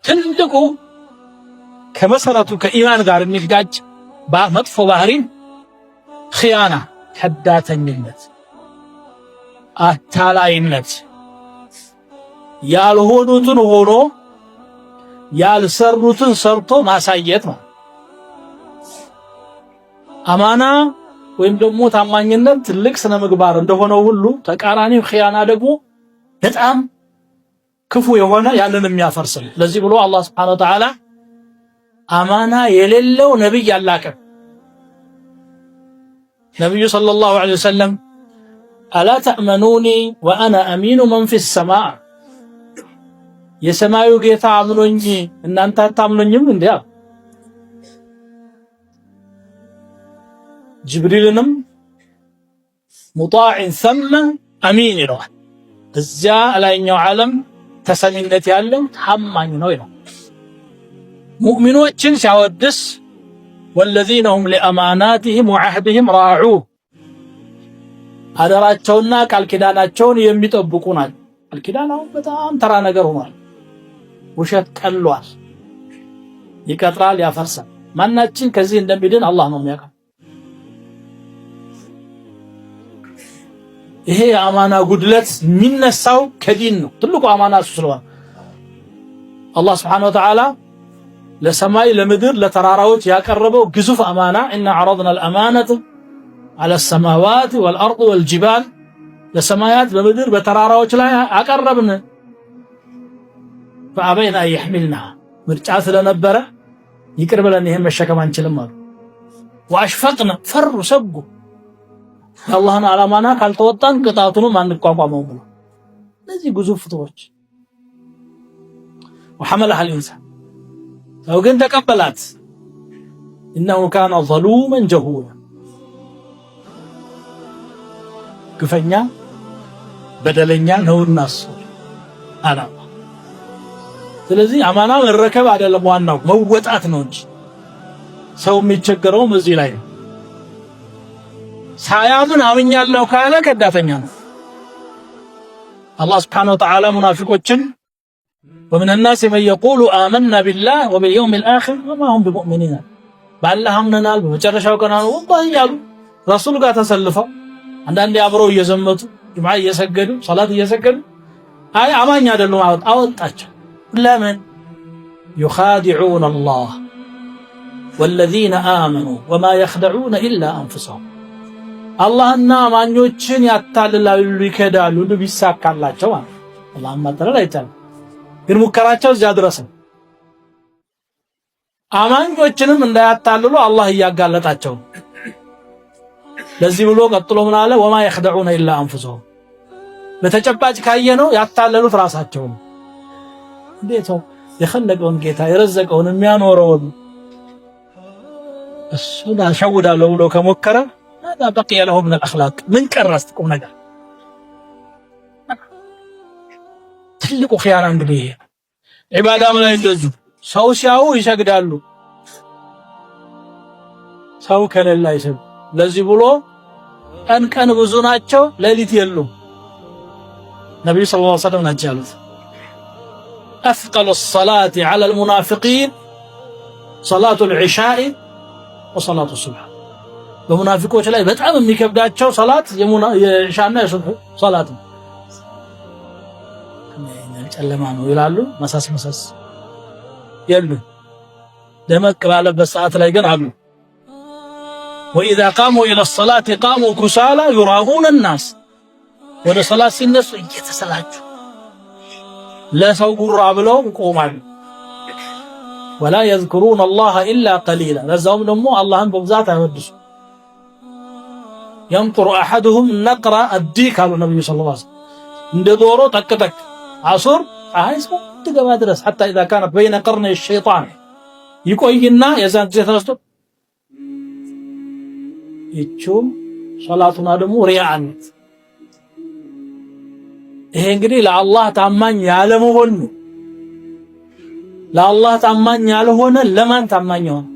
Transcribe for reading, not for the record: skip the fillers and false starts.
ትልቁ ከመሰረቱ ከኢማን ጋር የሚጋጭ መጥፎ ባህሪን ኺያና፣ ከዳተኝነት፣ አታላይነት፣ ያልሆኑትን ሆኖ ያልሰሩትን ሰርቶ ማሳየት ነው። አማና ወይም ደግሞ ታማኝነት ትልቅ ስነ ምግባር እንደሆነው ሁሉ ተቃራኒው ኺያና ደግሞ በጣም ክፉ የሆነ ያንን የሚያፈርስ ነው። ለዚህ ብሎ አላህ سبحانه وتعالى አማና የሌለው ነብይ አላከም። ነብዩ صلى الله عليه وسلم ألا تأمنوني وأنا أمين من في السماء፣ የሰማዩ ጌታ አምኖኝ እናንተ አታምኑኝም እንዴ? ጅብሪልንም مطاع ثم أمين ይለዋል። እዚያ ላይኛው ዓለም ተሰሚነት ያለው ታማኝ ነው ይለዋል። ሙእሚኖችን ሲያወድስ والذين هم لأماناتهم وعهدهم راعون፣ አደራቸውና ቃል ኪዳናቸውን የሚጠብቁ ናቸው። ቃል ኪዳን አሁን በጣም ተራ ነገር ሆኗል። ውሸት ቀሏል። ይቀጥራል፣ ያፈርሳል። ማናችን ከዚህ እንደሚድን አላህ ነው የሚያውቀው። ይሄ የአማና ጉድለት የሚነሳው ከዲን ነው። ትልቁ አማና እሱ ስለሆነ አላህ ስብሐነሁ ወተዓላ ለሰማይ ለምድር ለተራራዎች ያቀረበው ግዙፍ አማና ኢና ዐረድና አልአማነተ ዐለ ሰማዋት ወልአርድ ወልጅባል፣ ለሰማያት በምድር በተራራዎች ላይ አቀረብን። ፈአበይና አን የሕሚልናሃ፣ ምርጫ ስለነበረ ይቅር ብለን ይሄን መሸከም አንችልም አሉ። ወአሽፈቅነ፣ ፈሩ፣ ሰጉ። የአላህን ዓላማና ካልተወጣን ቅጣቱንም አንቋቋመውም ብሎ እነዚህ ግዙፍ ፍጡሮች ወሐመለሃ ልኢንሳን፣ ሰው ግን ተቀበላት። إنه كان ظلوما جهولا፣ ግፈኛ በደለኛ ነውና እሱ አላማ። ስለዚህ አማና መረከብ አይደለም ዋናው መወጣት ነው እንጂ ሰው የሚቸገረውም እዚህ ላይ ነው። ሳያምን አምኛለሁ ካለ ከዳተኛ ነው። አላህ سبحانه وتعالى ሙናፊቆችን ومن الناس من يقول آمنا بالله وباليوم الآخر وما هم بمؤمنين፣ በአላህ አምነናል በመጨረሻው ቀን ወላሂ እያሉ ረሱል ጋር ተሰልፈው አንዳንዴ አብረው እየዘመቱ ጁምዓ እየሰገዱ ሰላት እየሰገዱ አይ አማኝ አይደሉም አወጣቸው። ለምን? يخادعون الله والذين آمنوا وما يخدعون إلا أنفسهم፣ አላህና አማኞችን ያታልላሉ፣ ይከዳሉ፣ እንዱ ቢሳካላቸው ማለት አላህን ማታለል አይቻልም፣ ግን ሙከራቸው እዚያ ድረስ ነው። አማኞችንም እንዳያታልሉ አላህ እያጋለጣቸው። ለዚህ ብሎ ቀጥሎ ምን አለ? ወማ የኽደዑነ ኢላ አንፉሰሁም። በተጨባጭ ካየነው ያታለሉት ራሳቸው። እንዴት ነው የኸለቀውን ጌታ የረዘቀውን የሚያኖረውን እሱን አሸውዳለሁ ብሎ ከሞከረ ማዛ በቂየ ለሁ ምን አልአኽላቅ፣ ምን ቀረ? እስቲ ቁም ነገር ትልቁ ኺያና እንግዲህ ይሄ ዒባዳም ላይ እንደዚሁ ሰው ሲያዩ ይሰግዳሉ፣ ሰው ከሌለ አይሰግዱ። ለዚህ ብሎ ቀን ቀን ብዙ ናቸው፣ ሌሊት የሉም። ነቢዩ ሰለላሁ ዐለይሂ ወሰለም ናቸው ያሉት أثقل الصلاة على المنافقين صلاة العشاء وصلاة الصبح። በሙናፊቆች ላይ በጣም የሚከብዳቸው ሰላት የዒሻና የሱብሕ ሰላት ነው። ጨለማ ነው ይላሉ። መሳስ መሳስ የሉ። ደመቅ ባለበት ሰዓት ላይ ግን አሉ። وإذا قاموا إلى الصلاة قاموا كسالى يراءون الناس፣ ወደ ሰላት ሲነሱ እየተሰላቹ ለሰው ጉራ ብለው ይቆማሉ። ولا يذكرون الله إلا قليلا፣ ለዛውም ደግሞ አላህን በብዛት አይወድሱ። ينقر أحدهم نقر الديك አሉ ነቢዩ صلى الله عليه وسلم፣ እንደ ዶሮ ጠቅጠቅ አሱር ፀሐይ እስክትገባ ድረስ حتى إذا كانت بين قرني الشيطان ይቆይና የዛን ጊዜ ተነስቶ ይቺውም ሶላቱና ደግሞ ሪያአነት። ይሄ እንግዲህ ለአላህ ታማኝ ያለመሆን ነው። ለአላህ ታማኝ ያልሆነ ለማን ታማኝ ይሆን?